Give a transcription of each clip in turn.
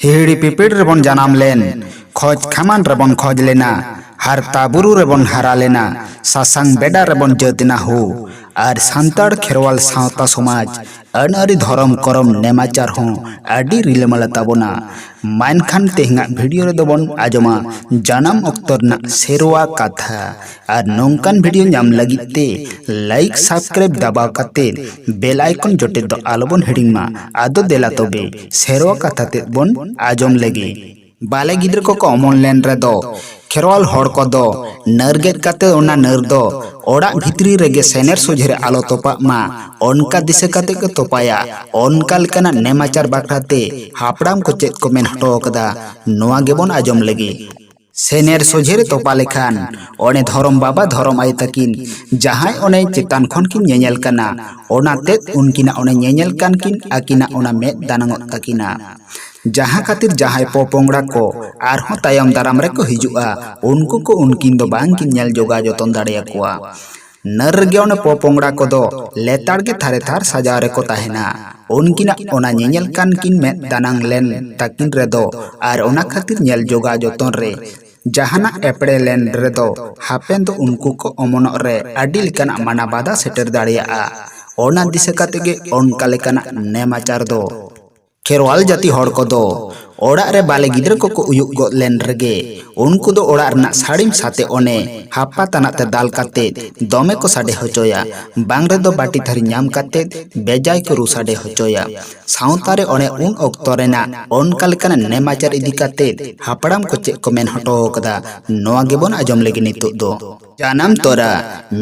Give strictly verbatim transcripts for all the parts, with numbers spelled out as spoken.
ᱦᱤᱦᱤᱲᱤ ᱯᱤᱯᱤᱲ ᱨᱮᱵᱚᱱ ᱡᱟᱱᱟᱢ ᱞᱮᱱ, ᱠᱷᱚᱡᱽ ᱠᱷᱟᱢᱟᱱ ᱨᱮᱵᱚᱱ ᱠᱷᱚᱡᱽ ᱞᱮᱱᱟ, ᱦᱟᱨᱛᱟ ᱵᱩᱨᱩ ᱨᱮᱵᱚᱱ ᱦᱟᱨᱟ ᱞᱮᱱᱟ, ᱥᱟᱥᱟᱝ ᱵᱮᱰᱟ ᱨᱮᱵᱚᱱ ᱡᱟᱹᱛ ᱮᱱᱟ ᱦᱳ᱾ ᱟᱨ ᱥᱟᱱᱛᱟᱲ ᱠᱷᱮᱨᱣᱟᱞ ᱥᱟᱶᱛᱟ ᱥᱚᱢᱟᱡᱽ, ᱟᱹᱱ ᱟᱹᱨᱤ ᱫᱷᱚᱨᱚᱢ ᱠᱚᱨᱚᱢ ᱱᱮᱢᱟᱪᱟᱨ ᱦᱚᱸ ᱟᱹᱰᱤ ᱨᱤᱞᱟᱹᱢᱟᱞᱟ ᱛᱟᱵᱚᱱᱟ᱾ ᱢᱮᱱᱠᱷᱟᱱ ᱛᱮᱦᱮᱧᱟᱜ ᱵᱷᱤᱰᱤᱭᱳ ᱨᱮᱫᱚ ᱵᱚᱱ ᱟᱸᱡᱚᱢᱟ ᱡᱟᱱᱟᱢ ᱚᱠᱛᱚ ᱨᱮᱱᱟᱜ ᱥᱮᱨᱣᱟ ᱠᱟᱛᱷᱟ᱾ ᱟᱨ ᱱᱚᱝᱠᱟᱱ ᱵᱷᱤᱰᱤᱭᱳ ᱧᱟᱢ ᱞᱟᱹᱜᱤᱫ ᱛᱮ ᱞᱟᱭᱤᱠ ᱥᱟᱵᱥᱠᱨᱟᱭᱤᱵ ᱫᱟᱵᱟᱣ ᱠᱟᱛᱮ ᱵᱮᱞ ᱟᱭᱠᱚᱱ ᱡᱚᱴᱮᱫ ᱫᱚ ᱟᱞᱚᱵᱚᱱ ᱦᱤᱲᱤᱧ ᱢᱟ᱾ ᱟᱫᱚ ᱫᱮᱞᱟ ᱛᱚᱵᱮ ᱥᱮᱨᱣᱟ ᱠᱟᱛᱷᱟ ᱛᱮᱫ ᱵᱚᱱ ᱟᱸᱡᱚᱢ ᱞᱮᱜᱮ᱾ ᱵᱟᱞᱮ ᱜᱤᱫᱽᱨᱟᱹ ᱠᱚᱠᱚ ᱚᱢᱚᱱ ᱞᱮᱱ ᱨᱮᱫᱚ ᱠᱷᱮᱨᱣᱟᱞ ᱦᱚᱲ ᱠᱚᱫᱚ ᱱᱟᱹᱨ ᱜᱮᱫ ᱠᱟᱛᱮ ᱚᱱᱟ ᱱᱟᱹᱨ ᱫᱚ ᱚᱲᱟᱜ ᱵᱷᱤᱛᱨᱤ ᱨᱮᱜᱮ ᱥᱮᱱᱮᱨ ᱥᱚᱡᱷᱮ ᱨᱮ ᱟᱞᱚ ᱛᱚᱯᱟᱜ ᱢᱟ, ᱚᱱᱠᱟ ᱫᱤᱥᱟᱹ ᱠᱟᱛᱮ ᱠᱚ ᱛᱚᱯᱟᱭᱟ᱾ ᱚᱱᱠᱟ ᱞᱮᱠᱟᱱᱟᱜ ᱱᱮᱢᱟᱪᱟᱨ ᱵᱟᱠᱷᱨᱟ ᱛᱮ ᱦᱟᱯᱲᱟᱢ ᱠᱚ ᱪᱮᱫ ᱠᱚ ᱢᱮᱱ ᱦᱚᱴᱚ ᱟᱠᱟᱫᱟ, ᱱᱚᱣᱟ ᱜᱮᱵᱚᱱ ᱟᱸᱡᱚᱢ ᱞᱮᱜᱮ᱾ ᱥᱮᱱᱮᱨ ᱥᱚᱡᱷᱮ ᱨᱮ ᱛᱚᱯᱟ ᱞᱮᱠᱷᱟᱱ ᱚᱱᱮ ᱫᱷᱚᱨᱚᱢ ᱵᱟᱵᱟ ᱫᱷᱚᱨᱚᱢ ᱟᱭᱳ ᱛᱟᱹᱠᱤᱱ ᱡᱟᱦᱟᱸᱭ ᱚᱱᱮ ᱪᱮᱛᱟᱱ ᱠᱷᱚᱱ ᱠᱤᱱ ᱧᱮᱧᱮᱞ ᱠᱟᱱᱟ, ᱚᱱᱟ ᱛᱮᱫ ᱩᱱᱠᱤᱱᱟᱜ ᱚᱱᱮ ᱧᱮᱧᱮᱞ ᱠᱟᱱ ᱠᱤᱱ ᱟᱹᱠᱤᱱᱟᱜ ᱚᱱᱟ ᱢᱮᱫ ᱫᱟᱱᱟᱝᱚᱜ ᱛᱟᱹᱠᱤᱱᱟ᱾ ᱡᱟᱦᱟᱸ ᱠᱷᱟᱹᱛᱤᱨ ᱡᱟᱦᱟᱸᱭ ᱯᱚᱯᱚᱝᱲᱟ ᱠᱚ ᱟᱨᱦᱚᱸ ᱛᱟᱭᱚᱢ ᱫᱟᱨᱟᱢ ᱨᱮᱠᱚ ᱦᱤᱡᱩᱜᱼᱟ, ᱩᱱᱠᱩ ᱠᱚ ᱩᱱᱠᱤᱱ ᱫᱚ ᱵᱟᱝ ᱠᱤᱱ ᱧᱮᱞ ᱡᱚᱜᱟᱣ ᱡᱚᱛᱚᱱ ᱫᱟᱲᱮᱭᱟᱠᱚᱣᱟ᱾ ᱱᱟᱹᱨ ᱨᱮᱜᱮ ᱚᱱᱮ ᱯᱚᱯᱚᱝᱲᱟ ᱠᱚᱫᱚ ᱞᱮᱛᱟᱲ ᱜᱮ ᱛᱷᱟᱨᱮ ᱛᱷᱟᱨ ᱥᱟᱡᱟᱣ ᱨᱮᱠᱚ ᱛᱟᱦᱮᱱᱟ᱾ ᱩᱱᱠᱤᱱᱟᱜ ᱚᱱᱟ ᱧᱮᱧᱮᱞ ᱠᱟᱱ ᱠᱤᱱ ᱢᱮᱫ ᱫᱟᱱᱟᱝ ᱞᱮᱱ ᱛᱟᱹᱠᱤᱱ ᱨᱮᱫᱚ ᱟᱨ ᱚᱱᱟ ᱠᱷᱟᱹᱛᱤᱨ ᱧᱮᱞ ᱡᱚᱜᱟᱣ ᱡᱚᱛᱚᱱ ᱨᱮ ᱡᱟᱦᱟᱱᱟᱜ ᱮᱯᱲᱮ ᱞᱮᱱ ᱨᱮᱫᱚ ᱦᱟᱯᱮᱱ ᱫᱚ ᱩᱱᱠᱩ ᱠᱚ ᱚᱢᱚᱱᱚᱜ ᱨᱮ ᱟᱹᱰᱤ ᱞᱮᱠᱟᱱᱟᱜ ᱢᱟᱱᱟ ᱵᱟᱫᱷᱟ ᱥᱮᱴᱮᱨ ᱫᱟᱲᱮᱭᱟᱜᱼᱟ᱾ ᱚᱱᱟ ᱫᱤᱥᱟᱹ ᱠᱟᱛᱮ ᱜᱮ ᱚᱱᱠᱟ ᱞᱮᱠᱟᱱᱟᱜ ᱱᱮᱢᱟᱪᱟᱨ ᱫᱚ ᱠᱷᱮᱨᱣᱟᱞ ᱡᱟᱹᱛᱤ ᱦᱚᱲ ᱠᱚᱫᱚ ᱚᱲᱟᱜ ᱨᱮ ᱵᱟᱞᱮ ᱜᱤᱫᱽᱨᱟᱹ ᱠᱚᱠᱚ ᱩᱭᱩᱜ ᱜᱚᱫ ᱞᱮᱱ ᱨᱮᱜᱮ ᱩᱱᱠᱩ ᱫᱚ ᱚᱲᱟᱜ ᱨᱮᱱᱟᱜ ᱥᱟᱹᱲᱤᱢ ᱥᱟᱛᱮ ᱚᱱᱮ ᱦᱟᱯᱟ ᱛᱟᱱᱟᱜ ᱛᱮ ᱫᱟᱞ ᱠᱟᱛᱮ ᱫᱚᱢᱮ ᱠᱚ ᱥᱟᱰᱮ ᱦᱚᱪᱚᱭᱟ᱾ ᱵᱟᱝ ᱨᱮᱫᱚ ᱵᱟᱹᱴᱤ ᱛᱷᱟᱹᱨᱤ ᱧᱟᱢ ᱠᱟᱛᱮ ᱵᱮᱡᱟᱭ ᱠᱚ ᱨᱩ ᱥᱟᱰᱮ ᱦᱚᱪᱚᱭᱟ᱾ ᱥᱟᱶᱛᱟ ᱨᱮ ᱚᱱᱮ ᱩᱱ ᱚᱠᱛᱚ ᱨᱮᱱᱟᱜ ᱚᱱᱠᱟ ᱞᱮᱠᱟᱱᱟᱜ ᱱᱮᱢᱟᱪᱟᱨ ᱤᱫᱤ ᱠᱟᱛᱮ ᱦᱟᱯᱲᱟᱢ ᱠᱚ ᱪᱮᱫ ᱠᱚ ᱢᱮᱱ ᱦᱚᱴᱚ ᱟᱠᱟᱫᱟ, ᱱᱚᱣᱟ ᱜᱮᱵᱚᱱ ᱟᱸᱡᱚᱢ ᱞᱮᱜᱮ ᱱᱤᱛᱚᱜ ᱫᱚ᱾ ᱡᱟᱱᱟᱢ ᱛᱚᱨᱟ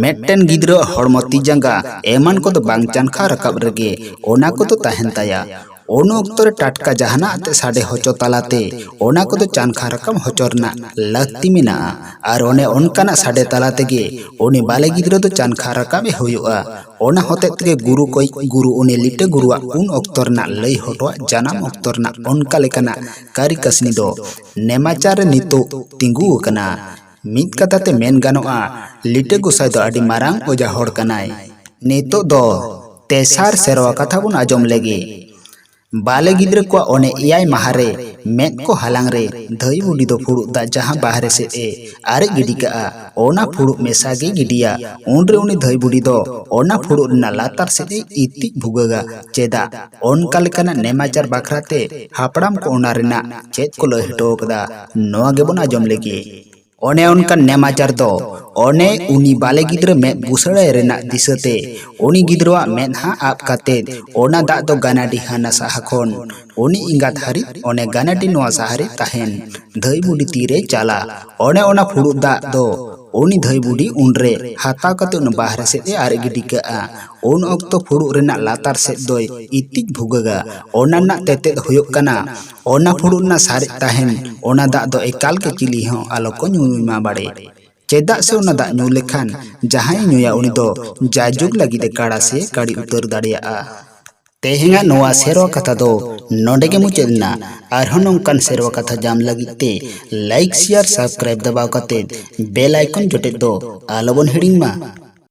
ᱢᱤᱫᱴᱮᱱ ᱜᱤᱫᱽᱨᱟᱹ ᱦᱚᱲᱢᱚ ᱛᱤ ᱡᱟᱸᱜᱟ ᱮᱢᱟᱱ ᱠᱚᱫᱚ ᱵᱟᱝ ᱪᱟᱱᱠᱷᱟ ᱨᱟᱠᱟᱵ ᱨᱮᱜᱮ ᱚᱱᱟ ᱠᱚᱫᱚ ᱛᱟᱦᱮᱱ ᱛᱟᱭᱟ᱾ ᱩᱱ ᱚᱠᱛᱚ ᱨᱮ ᱴᱟᱴᱠᱟ ᱡᱟᱦᱟᱱᱟᱜ ᱟᱛᱮ ᱥᱟᱰᱮ ᱦᱚᱪᱚ ᱛᱟᱞᱟᱛᱮ ᱚᱱᱟ ᱠᱚᱫᱚ ᱪᱟᱱᱠᱷᱟ ᱨᱟᱠᱟᱵ ᱦᱚᱪᱚ ᱨᱮᱱᱟᱜ ᱞᱟᱹᱠᱛᱤ ᱢᱮᱱᱟᱜᱼᱟ᱾ ᱟᱨ ᱚᱱᱮ ᱚᱱᱠᱟᱱᱟᱜ ᱥᱟᱰᱮ ᱛᱟᱞᱟ ᱛᱮᱜᱮ ᱩᱱᱤ ᱵᱟᱞᱮ ᱜᱤᱫᱽᱨᱟᱹ ᱫᱚ ᱪᱟᱱᱠᱷᱟ ᱨᱟᱠᱟᱵ ᱮ ᱦᱩᱭᱩᱜᱼᱟ᱾ ᱚᱱᱟ ᱦᱚᱛᱮᱡ ᱛᱮᱜᱮ ᱜᱩᱨᱩ ᱠᱚᱭᱤᱡ ᱜᱩᱨᱩ ᱩᱱᱤ ᱞᱤᱴᱟᱹ ᱜᱩᱨᱩᱣᱟᱜ ᱩᱱ ᱚᱠᱛᱚ ᱨᱮᱱᱟᱜ ᱞᱟᱹᱭ ᱦᱚᱴᱚᱣᱟᱜ ᱡᱟᱱᱟᱢ ᱚᱠᱛᱚ ᱨᱮᱱᱟᱜ ᱚᱱᱠᱟ ᱞᱮᱠᱟᱱᱟᱜ ᱠᱟᱹᱨᱤ ᱠᱟᱹᱥᱱᱤ ᱫᱚ ᱱᱮᱢᱟᱪᱟᱨ ᱨᱮ ᱱᱤᱛᱚᱜ ᱛᱤᱸᱜᱩ ᱟᱠᱟᱱᱟ᱾ ᱢᱤᱫ ᱠᱟᱛᱷᱟ ᱛᱮ ᱢᱮᱱ ᱜᱟᱱᱚᱜᱼᱟ, ᱞᱤᱴᱟᱹ ᱜᱚᱸᱥᱟᱭ ᱫᱚ ᱟᱹᱰᱤ ᱢᱟᱨᱟᱝ ᱚᱡᱷᱟ ᱦᱚᱲ ᱠᱟᱱᱟᱭ᱾ ᱱᱤᱛᱚᱜ ᱫᱚ ᱛᱮᱥᱟᱨ ᱥᱮᱨᱣᱟ ᱠᱟᱛᱷᱟ ᱵᱚᱱ ᱟᱸᱡᱚᱢ ᱞᱮᱜᱮ᱾ ᱵᱟᱞᱮ ᱜᱤᱫᱽᱨᱟᱹ ᱠᱚᱣᱟᱜ ᱚᱱᱮ ᱮᱭᱟᱭ ᱢᱟᱦᱟ ᱨᱮ ᱢᱮᱫ ᱠᱚ ᱦᱟᱞᱟᱝ ᱨᱮ ᱫᱷᱟᱹᱭ ᱵᱩᱰᱷᱤ ᱫᱚ ᱯᱷᱩᱲᱩᱜ ᱫᱟᱜ ᱡᱟᱦᱟᱸ ᱵᱟᱦᱨᱮ ᱥᱮᱫ ᱮ ᱟᱨᱮᱡ ᱜᱤᱰᱤ ᱠᱟᱜᱼᱟ, ᱚᱱᱟ ᱯᱷᱩᱲᱩᱜ ᱢᱮᱥᱟ ᱜᱮ ᱜᱤᱰᱤᱭᱟ᱾ ᱩᱱᱨᱮ ᱩᱱᱤ ᱫᱷᱟᱹᱭ ᱵᱩᱰᱷᱤ ᱫᱚ ᱚᱱᱟ ᱯᱷᱩᱲᱩᱜ ᱨᱮᱱᱟᱜ ᱞᱟᱛᱟᱨ ᱥᱮᱫ ᱮ ᱤᱛᱤᱡ ᱵᱷᱩᱜᱟᱹᱜᱟ᱾ ᱪᱮᱫᱟᱜ? ᱚᱱᱠᱟ ᱞᱮᱠᱟᱱᱟᱜ ᱱᱮᱢᱟᱪᱟᱨ ᱵᱟᱠᱷᱨᱟ ᱛᱮ ᱦᱟᱯᱲᱟᱢ ᱠᱚ ᱚᱱᱟ ᱨᱮᱱᱟᱜ ᱪᱮᱫ ᱠᱚ ᱞᱟᱹᱭ ᱦᱚᱴᱚ ᱟᱠᱟᱫᱟ, ᱱᱚᱣᱟ ᱜᱮᱵᱚᱱ ᱟᱸᱡᱚᱢ ᱞᱮᱜᱮ᱾ ᱚᱱᱮ ᱚᱱᱠᱟᱱ ᱱᱮᱢᱟᱪᱟᱨ ᱫᱚ ᱚᱱᱮ ᱩᱱᱤ ᱵᱟᱞᱮ ᱜᱤᱫᱽᱨᱟᱹ ᱢᱮᱫ ᱵᱩᱥᱟᱹᱲᱟᱭ ᱨᱮᱱᱟᱜ ᱫᱤᱥᱟᱹᱛᱮ ᱩᱱᱤ ᱜᱤᱫᱽᱨᱟᱹᱣᱟᱜ ᱢᱮᱫᱦᱟ ᱟᱵ ᱠᱟᱛᱮ ᱚᱱᱟ ᱫᱟᱜ ᱫᱚ ᱜᱟᱱᱟᱰᱤ ᱦᱟᱱᱟ ᱥᱟᱦᱟ ᱠᱷᱚᱱ ᱩᱱᱤ ᱮᱸᱜᱟᱛ ᱦᱟᱹᱨᱤᱡ ᱚᱱᱮ ᱜᱟᱱᱟᱰᱤ ᱱᱚᱣᱟ ᱥᱟᱦᱟ ᱨᱮ ᱛᱟᱦᱮᱱ ᱫᱷᱟᱹᱭ ᱵᱩᱰᱷᱤ ᱛᱤᱨᱮ ᱪᱟᱞᱟ᱾ ᱚᱱᱮ ᱚᱱᱟ ᱯᱷᱩᱲᱩᱜ ᱫᱟᱜ ᱫᱚ ᱩᱱᱤ ᱫᱷᱟᱹᱭ ᱵᱩᱰᱷᱤ ᱩᱱᱨᱮ ᱦᱟᱛᱟᱣ ᱠᱟᱛᱮ ᱚᱱᱟ ᱵᱟᱦᱨᱮ ᱥᱮᱫ ᱮ ᱟᱨᱮᱡ ᱜᱤᱰᱤ ᱠᱟᱜᱼᱟ᱾ ᱩᱱ ᱚᱠᱛᱚ ᱯᱷᱩᱲᱩᱜ ᱨᱮᱱᱟᱜ ᱞᱟᱛᱟᱨ ᱥᱮᱫ ᱫᱚᱭ ᱤᱛᱤᱡ ᱵᱷᱩᱜᱟᱹᱜᱟ᱾ ᱚᱱᱟ ᱨᱮᱱᱟᱜ ᱛᱮᱛᱮᱫ ᱦᱩᱭᱩᱜ ᱠᱟᱱᱟ, ᱚᱱᱟ ᱯᱷᱩᱲᱩᱜ ᱨᱮᱱᱟᱜ ᱥᱟᱨᱮᱡ ᱛᱟᱦᱮᱱ ᱚᱱᱟ ᱫᱟᱜ ᱫᱚ ᱮᱠᱟᱞ ᱜᱮ ᱪᱤᱞᱤ ᱦᱚᱸ ᱟᱞᱚ ᱠᱚ ᱧᱩᱭ ᱢᱟ ᱵᱟᱲᱮ᱾ ᱪᱮᱫᱟᱜ ᱥᱮ ᱚᱱᱟ ᱫᱟᱜ ᱧᱩ ᱞᱮᱠᱷᱟᱱ ᱡᱟᱦᱟᱸᱭᱮ ᱧᱩᱭᱟ ᱩᱱᱤ ᱫᱚ ᱡᱟᱭᱡᱩᱜᱽ ᱞᱟᱹᱜᱤᱫ ᱮ ᱠᱟᱲᱟ ᱥᱮ ᱠᱟᱲᱤ ᱩᱛᱟᱹᱨ ᱫᱟᱲᱮᱭᱟᱜᱼᱟ᱾ ᱛᱮᱦᱮᱧᱟᱜ ᱱᱚᱣᱟ ᱥᱮᱨᱣᱟ ᱠᱟᱛᱷᱟ ᱫᱚ ᱱᱚᱰᱮ ᱜᱮ ᱢᱩᱪᱟᱹᱫ ᱮᱱᱟ᱾ ᱟᱨᱦᱚᱸ ᱱᱚᱝᱠᱟᱱ ᱥᱮᱨᱣᱟ ᱠᱟᱛᱷᱟ ᱧᱟᱢ ᱞᱟᱹᱜᱤᱫ ᱛᱮ like, share, subscribe ᱫᱟᱵᱟᱣ ᱠᱟᱛᱮ bell icon ᱡᱚᱴᱮᱫ ᱫᱚ ᱟᱞᱚᱵᱚᱱ ᱦᱤᱲᱤᱧ ᱢᱟ᱾